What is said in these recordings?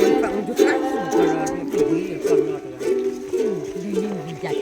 ပထံၣ်သးပှၢ်ဆၢနၢ်ဖုဒီးဟဲဆ့ၣ်နီၤလၢတၢ်ဖီခိၣ်.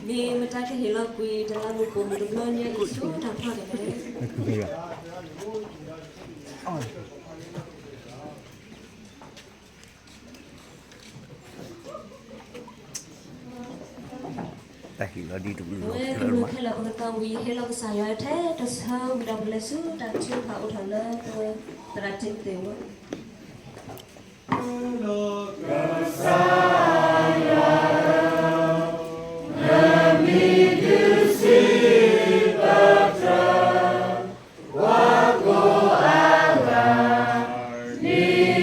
မ့ၢ်မတၤကဟ့ၣ်လီၤကွံာ်တလးမူးပိာ်မုၣ်တဘျီညါအံၤ ဆိတၢ်ဖီတလဲၣ်. တၢ်ဟ့ၣ်လီၤဒ်တမုၢ်လီၤ, အဝဲတမုၢ်ခဲလၢာ်အိၣ်သးဝံၤ ဟ့ၣ်လီၤကစၢ်ယွၤထဲတဆၢဝံၤဒီး ပလဲၤဆူတၢ်ထုကဖၣ်အိၣ်ထီၣ်လၢ သရၣ်တ့သ့ၣ်ဝဲ ဝဲလၢပပာ်ကစၢ်ယွၤဧၢ, စံးဘျုးက့ၤကစၢ်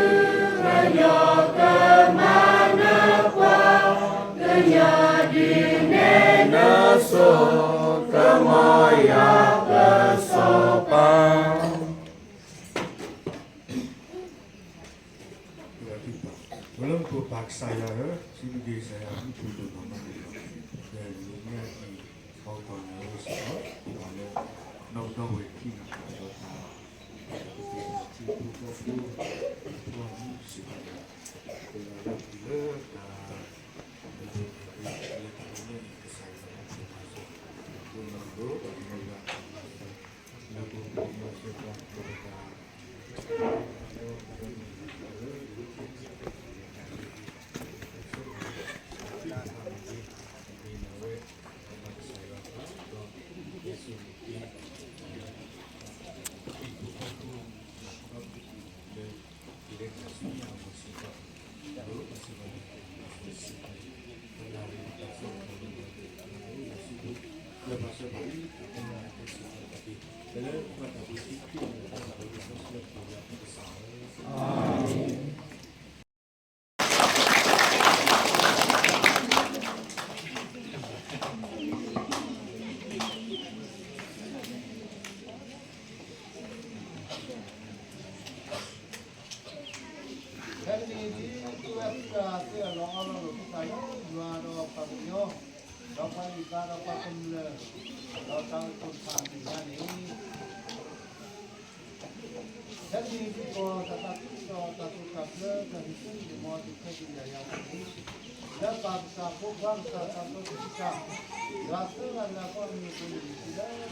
ယွၤ မူခိၣ်ဒိၣ်မးမးန့ၣ်လီၤ. ဒီးလၢညါအံၤ ခီကတီၢ်န့ၣ် အိၣ်စ့ၢ်ကီး ပှၤလၢ နီၢ်ကဒီဝဲၤထံန့ၣ် ဒီးတၢ် တၢ်ကသ့ၣ်တဖၣ်ထံဖိကီၢ်ဖိ ဖိမုၣ်စ့ၢ်ကီးန့ၣ် ပလီၤလၢပျၢၤလၢတၢ် လၢတၢ်န့ၣ်ကစၢ်ယွၤ ပမၤစၢၤ ပနီၢ်ကဒီ ပမၤစၢၤ လၢပမၤစၢၤပှၤ ဖဲတနံၤအံၤ သုဝဲသုတၢ်သ့အလီၢ်အီလီၢ်လိာ်သုသးလၢယွၤဒီးပှၤကညီ, ဒီးပှၤအံၣ်သးဒီးပှၤကမျၢၢ်, ဒီးတၢ်အိၣ်ဖှိၣ်တဖၣ်အမဲာ်ညါန့ၣ် ဖဲတနံၤအံၤ သုကိးတၢ်သးခုဒီးတၢ်သူၣ်ဖးဖျါတၢ်ဟ့ၣ်ဆၢန့ၣ် မ်သုခဲကယၤယၤန့ၣ်, လၢပၢ်ကစၢ် ဖိခွါကစၢ် သးစီဆှံကစၢ်, ယွၤသၢဂၤလၢအကီအမံၤအပူၤန့ၣ် ယစံးလၢ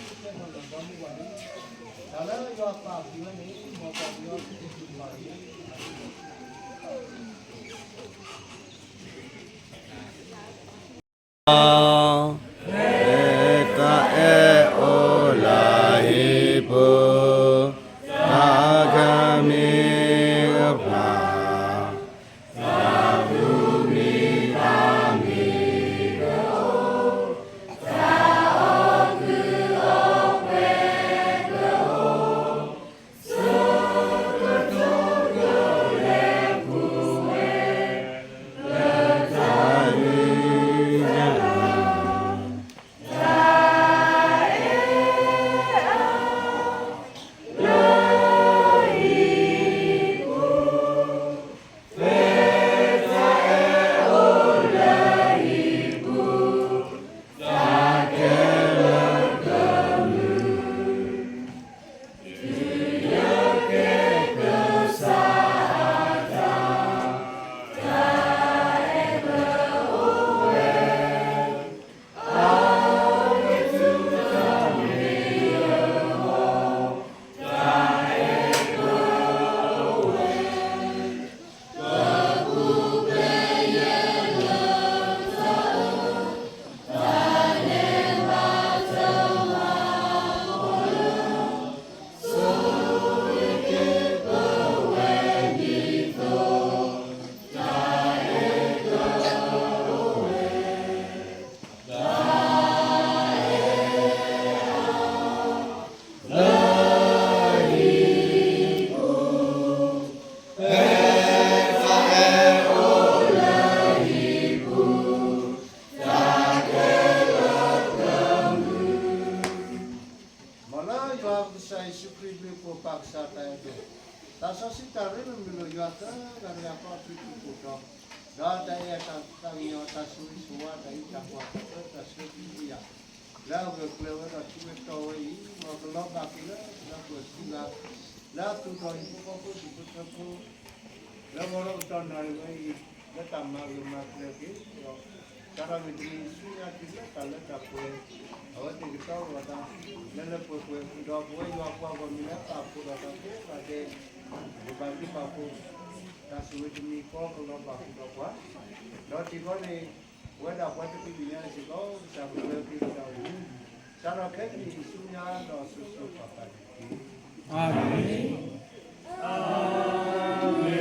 သုတဲနီၣ်လီၤဒီမုၢ်ဝၤန့ၣ်, တၢ်လၢယွၤပာ်အပျံၤဝဲန့ၣ် မ်ပှၤကညီသုတတုၤလီၤန့ၣ် တၢ်အဲၣ်အိၣ်လၢဟံၣ်ပူၤ, တၢ်ကမံၤအပျၢ်, တၢ်သူၣ်မံသးမံကအိၣ်, တၢ်အိၣ်ကုၢ်အိၣ်ပှဲၤကအိၣ်, ဆူကထိကလဲၤပူၤဝဲ လၢတၢ်လုၢ်တၢ်လၢ် တၢ်အဲၣ်အါလၢဟံၣ်ပူၤ, ဖဲတၢ်အဲၣ်အိၣ်လၢဟံၣ်ပူၤ, တၢ်ခဲလၢာ်ကမုာ် တုၤလၢကဲကစၢ်အတၢ်, တၢ်အဲၣ်ကအိၣ်ဝဲ, အါကတုၤတၢ်မ့ၢ်အီၤ, တၢ်အဲၣ်ကအိၣ်ဝဲ မ်လၢယွၤပကစၢ် ယ့ၣ်ၡူးခရံာ်အဘျုးအဖှိၣ် ပၢ်ကစၢ်တၢ်အဲၣ်ဒိၣ်, သးစီဆှံတၢ်ရ့လိာ်မုာ်လိာ် ယွၤသၢဂၤတဂၤဃီအဘျုးအဖှိၣ်ဒီး, ဒီးတၢ်အဲၣ်တၢ်သးကညီၤ တၢ်ဆိၣ်ဂ့ၤဆိၣ်ဝါ တၢ်အုၣ်တၢ်ကွၢ်တၢ်အၢတၢ်ဆၢကဟုကယာ် လၢအဂၢၢ်ကျၢၤဝဲဒီးထံဝဲတီဝဲအံၤ မ်ကလီၤဘၣ်က့ၤလၢပှၤလၢပှဲၤထံဂၤ လၢအသူၣ်ထီၣ်ဟံၣ်ဖိဃီဖိ ဟံၣ်ဖိဃီဖိ လၢဂီၤလၢကတီၢ်နၣ်ရံၣ်ဝဲအံၤ လၢတၢ်မၤဂၢၢ်မၤကျၢၤက့ၤဒီး စးထီၣ်မုၢ်တနံၤဆူညါတုၤလၢတၢ်လၢတၢ်ပှဲၤ အဝဲသ့ၣ်က တီဂီၤသး လၢလၢပှဲၤပှဲၤ ဒီးပဝဲယွၤပှၤဂီၢ်မုၢ်လၢအပာ်ဖှိၣ်ဒီးတၢ်ဖိသၣ်ဒဲး ပဘၣ်ဘျုးပာ်ဖှိၣ် တၢ်ဆိၣ်ဂ့ၤတမံၤဃီကလီၤဘၣ်ဃုာ်ဒီးပှၤ ဒီးစ့ၢ်ကီးန့ၣ် ပဝဲဒၣ်ပှၤတကလုာ်ညါစ့ၢ်ကီး ကစၢ်ပကဂုာ်က့ၤကစၢ်အိၣ်မူ စးထီၣ်ခဲကနံၣ်အံၤဆူညါဒီးစိၤစိၤဃၣ်ဃၣ်တက့ၢ်. အၤမ့ၣ်. ဒီးပသးပ့ၤနီၣ်ဘၣ်သး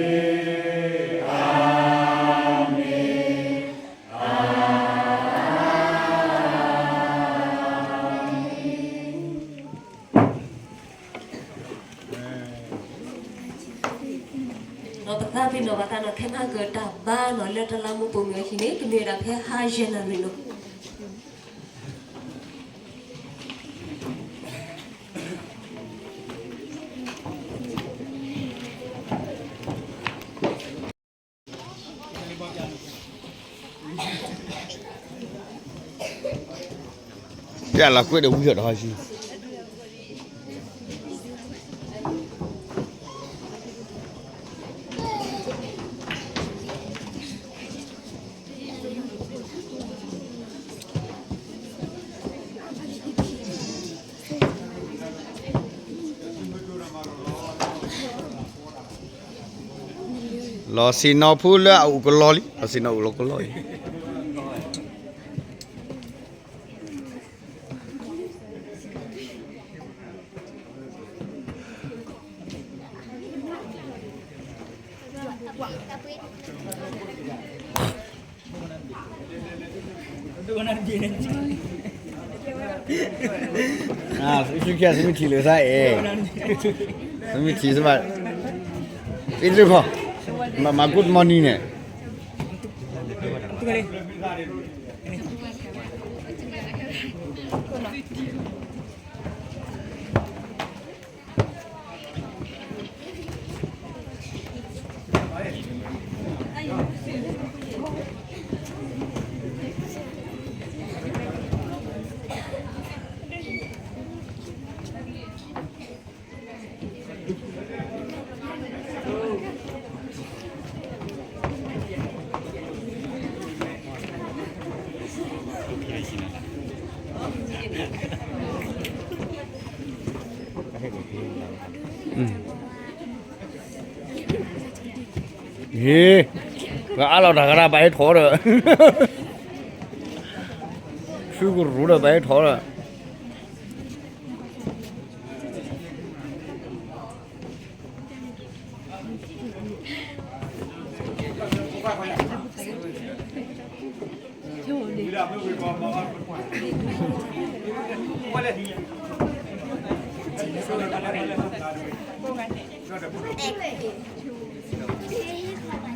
နီၣ် ခဲမုၢ်ဟါကတၢၢ်ဘါနီၣ် လၢတၢ်လါမူပိာ်မုၣ်အဟံၣ်န့ၣ် ကမ့ၢ်ဝဲဒၣ်ဖဲဟါယဲၢ်နၣ်ရံၣ်နီၣ်. ပျၢ်လီၤကွဲးဒီးဝံၤဒီးဟီဆံ လီၤဆ့ၣ်နီၤဖိလၢအအိၣ်ကလီလံ, လီၤဆ့ၣ်နီၤအိၣ်လီၤကလီလံ. သုခံဂၤ သုမ့ၢ်ထံၣ်လိာ်သးအဲၣ်, သုမ့ၢ်ထံၣ်စ့ၢ်ကီး, မၤ good morning န့ၣ် ဟ့ၣ်, ပှၤအါလီၤတၢ်ကရၢဘၣ်ဟဲထီၣ်ဒီး, သုကရူၢ်ဒီးဘၣ်ဟဲထီၣ်ဒီး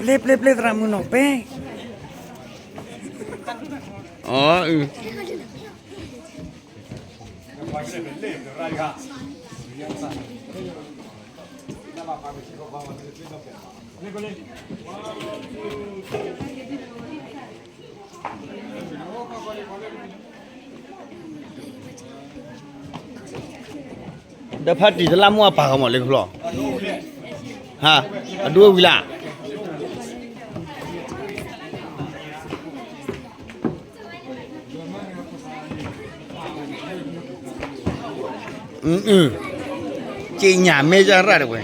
ပျဲပျဲပျဲ သရၣ်မုၣ်နီၢ်ပဲ, အၢ ဒီးဖါတံၢ်တလါမူအပၢ်ကမီၤလၢကဖျီ, ဟါ, အဒိဝံၤလၢ် ကြေညာမဲကျရတဝဲ,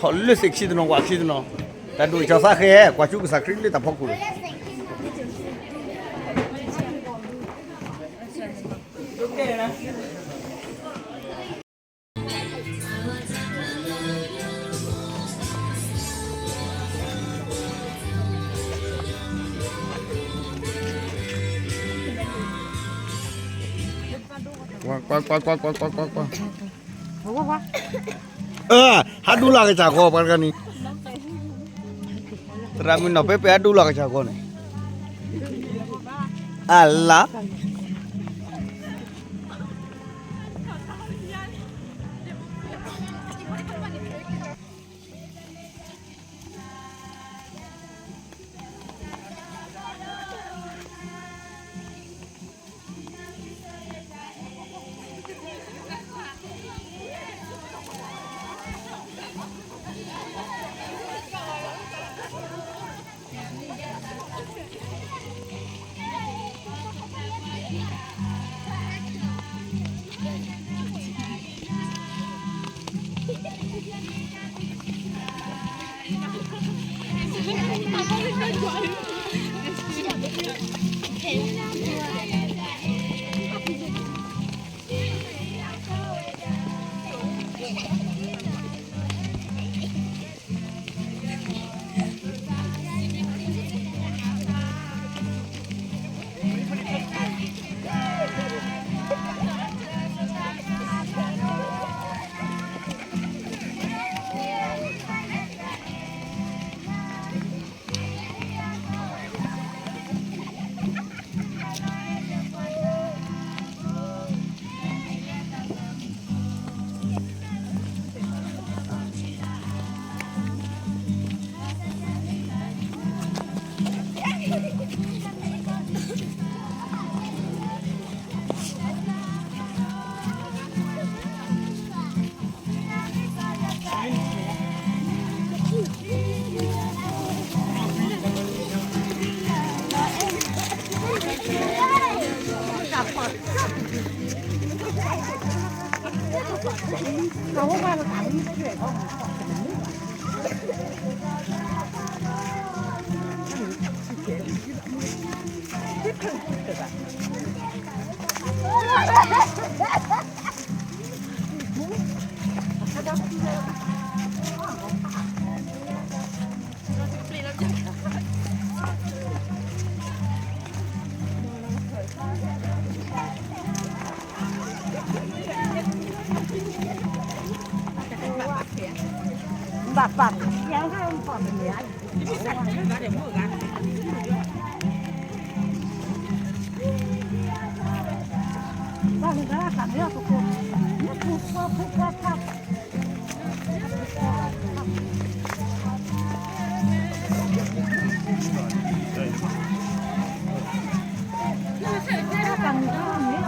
ထီၣ်လၢသ့ၣ်ခံတနီၤ ဝးခံတနီၤ, တၢ်ဒိၣ်ကစီၣ်သးဃဲ, ကွၢ်ဆူကစၢ်ခရံာ်လၢတၢ်ဖီခိၣ်လီၤ. ကွၢ်, ကွၢ်, ကွၢ်, ကွၢ်, ကွၢ်, ကွၢ်, ကွၢ်, ကွၢ်, ကွၢ်, ကွၢ်, ဟးဒူလီၤကစၢ်ဂီၤပှၤတဂၤန့ၣ်, သရၣ်မုၣ်နီၢ်ပဲပဲ ဟးဒူလီၤကစၢ်ဂီၤန့ၣ်, အလါ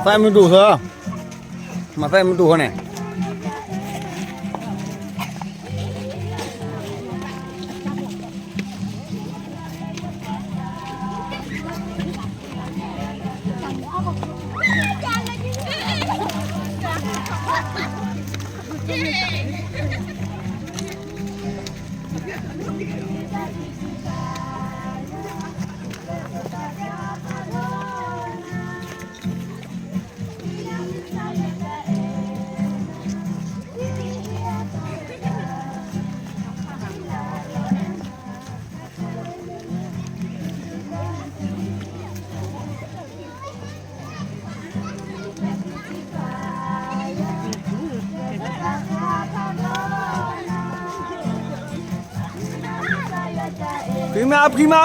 သးမုၢ်ဒိၣ်သၢ, မၤသးမုၢ်ဒိၣ်ဃီန့ၣ်. ဖံ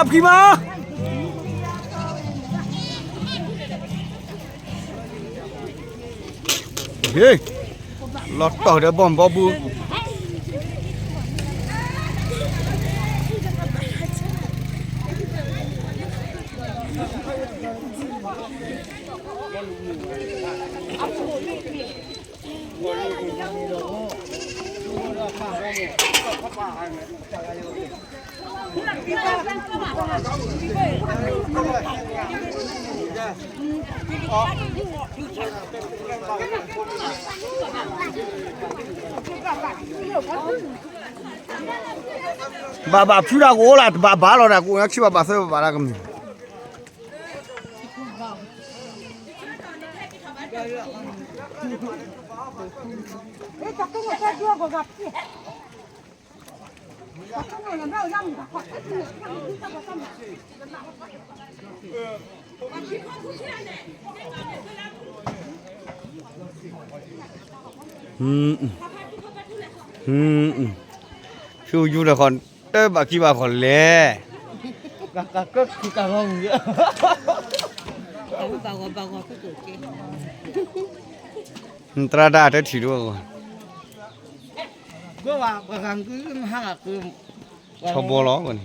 မါ ဖံမါ ဖံမါ. ဟ့ၣ်, လီၤတီၢ်ဒီးဘီၣ်ဘီဘု. ဘၣ်ဘၣ်ဖုတၢ်ကအိၣ်လၢ တဘၣ်ဘၣ်လီၤတၢ်ကအိၣ် ခံဘၣ်ဘၣ်သၢဘၣ်ဘၣ်တၢ်ကမ့ၢ် ဆူယူတခီ တဘၣ်ခံဘၣ်ခီလဲၣ်. သရၣ်တၢ်တထံၣ်တအိၣ်, ဆီဘီလီၤန့ၣ်.